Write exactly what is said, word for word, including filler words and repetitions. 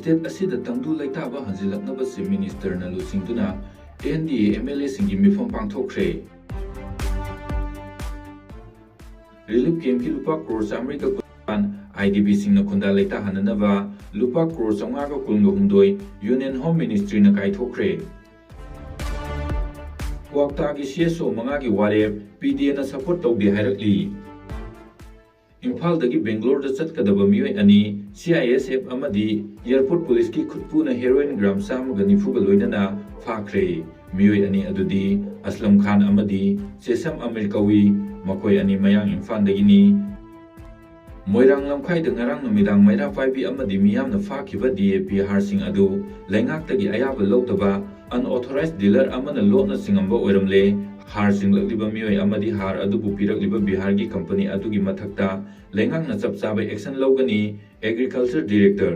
State ꯑꯁꯤꯗ ꯇꯪꯗꯨ ꯂꯩꯇꯥꯕ ꯍꯟꯖꯤꯜꯂꯛꯅꯕ ꯆꯤꯐ ꯃꯤꯅꯤꯁꯇꯔꯅ ꯂꯨꯆꯤꯡꯗꯨꯅ N D A M L ꯑꯦꯁꯤꯡꯒꯤ ꯃꯤꯐꯝ ꯄꯥꯡꯊꯣꯛꯈ꯭ꯔꯦ꯫ ꯔꯤꯂꯤꯐ ꯀꯦꯝꯞꯀꯤ ꯂꯨꯄꯥ ꯀ꯭ꯔꯣꯔ ꯆꯥꯃꯔꯤꯒ ꯀꯨꯟ ꯑꯥꯏ ꯗꯤ ꯕꯤꯁꯤꯡꯅ ꯈꯨꯟꯗꯥ ꯂꯩꯇꯥꯍꯟꯅꯅꯕ ꯂꯨꯄꯥ ꯀ꯭ꯔꯣꯔ ꯆꯥꯃꯉꯥꯒ ꯀꯨꯟꯒ ꯍꯨꯝꯗꯣꯏ ꯌꯨꯅꯤꯌꯟ ꯍꯣꯝ ꯃꯤꯅꯤꯁꯇ꯭ꯔꯤꯅ ꯀꯥꯏꯊꯣꯛꯈ꯭ꯔꯦ꯫ ꯀ꯭ꯋꯥꯛꯇꯥꯒꯤ ꯁꯤ ꯑꯦꯁ ꯑꯣ ꯃꯉꯥꯒꯤ ꯋꯥꯔꯦꯞ ꯄꯤ ꯗꯤ ꯑꯦꯅ ꯁꯄꯣꯔꯠ ꯇꯧꯗꯦ ꯍꯥꯏꯔꯛꯂꯤ꯫ ꯏꯝꯐꯥꯜꯗꯒꯤ ꯕꯦꯡꯒ꯭ꯂꯣꯔꯗ ꯆꯠꯀꯗꯕ ꯃꯤꯑꯣꯏ ꯑꯅꯤ ꯁꯤ ꯑꯥꯏ ꯑꯦꯁ ꯑꯦꯐ ꯑꯃꯗꯤ ꯑꯦꯌꯔꯄꯣꯔꯠ ꯄꯨꯂꯤꯁꯀꯤ ꯈꯨꯠꯄꯨꯅ ꯍꯦꯔꯣꯏꯟ ꯒ꯭ꯔꯥꯝ ꯆꯥꯝꯃꯒ ꯅꯤꯐꯨꯒ ꯂꯣꯏꯅꯅ ꯐꯥꯈ꯭ꯔꯦ꯫ ꯃꯤꯑꯣꯏ ꯑꯅꯤ ꯑꯗꯨꯗꯤ ꯑꯁꯂꯝ ꯈꯥꯟ ꯑꯃꯗꯤ ꯆꯦꯁꯝ ꯑꯃꯤꯔ ꯀꯧꯏ꯫ ꯃꯈꯣꯏ ꯑꯅꯤ ꯃꯌꯥꯡ ꯏꯝꯐꯥꯜꯗꯒꯤꯅꯤ꯫ ꯃꯣꯏꯔꯥꯡ ꯂꯝꯈꯥꯏꯗ ꯉꯔꯥꯡ ꯅꯨꯃꯤꯗꯥꯡ ꯃꯩꯔꯥ ꯄꯥꯏꯕꯤ ꯑꯃꯗꯤ ꯃꯤꯌꯥꯝꯅ ꯐꯥꯈꯤꯕ ꯗꯤ ꯑꯦ ꯄꯤ ꯍꯥꯔꯁꯤꯡ ꯑꯗꯨ ꯂꯩꯉꯥꯛꯇꯒꯤ ꯑꯌꯥꯕ ꯂꯧꯗꯕ unauthorized dealer ꯑꯃꯅ ꯂꯣꯠꯅ ꯆꯤꯡꯉꯝꯕ ꯑꯣꯏꯔꯝꯂꯦ꯫ ꯍꯥꯔ ꯆꯤꯡꯂꯛꯂꯤꯕ ꯃꯤꯑꯣꯏ ꯑꯃꯗꯤ ꯍꯥꯔ ꯑꯗꯨꯕꯨ ꯄꯤꯔꯛꯂꯤꯕ ꯕꯤꯍꯥꯔꯒꯤ ꯀꯝꯄꯅꯤ ꯑꯗꯨꯒꯤ ꯃꯊꯛꯇ ꯂꯩꯉꯥꯛꯅ ꯆꯞ ꯆꯥꯕ action ꯂꯧꯒꯅꯤ꯫ Agriculture Director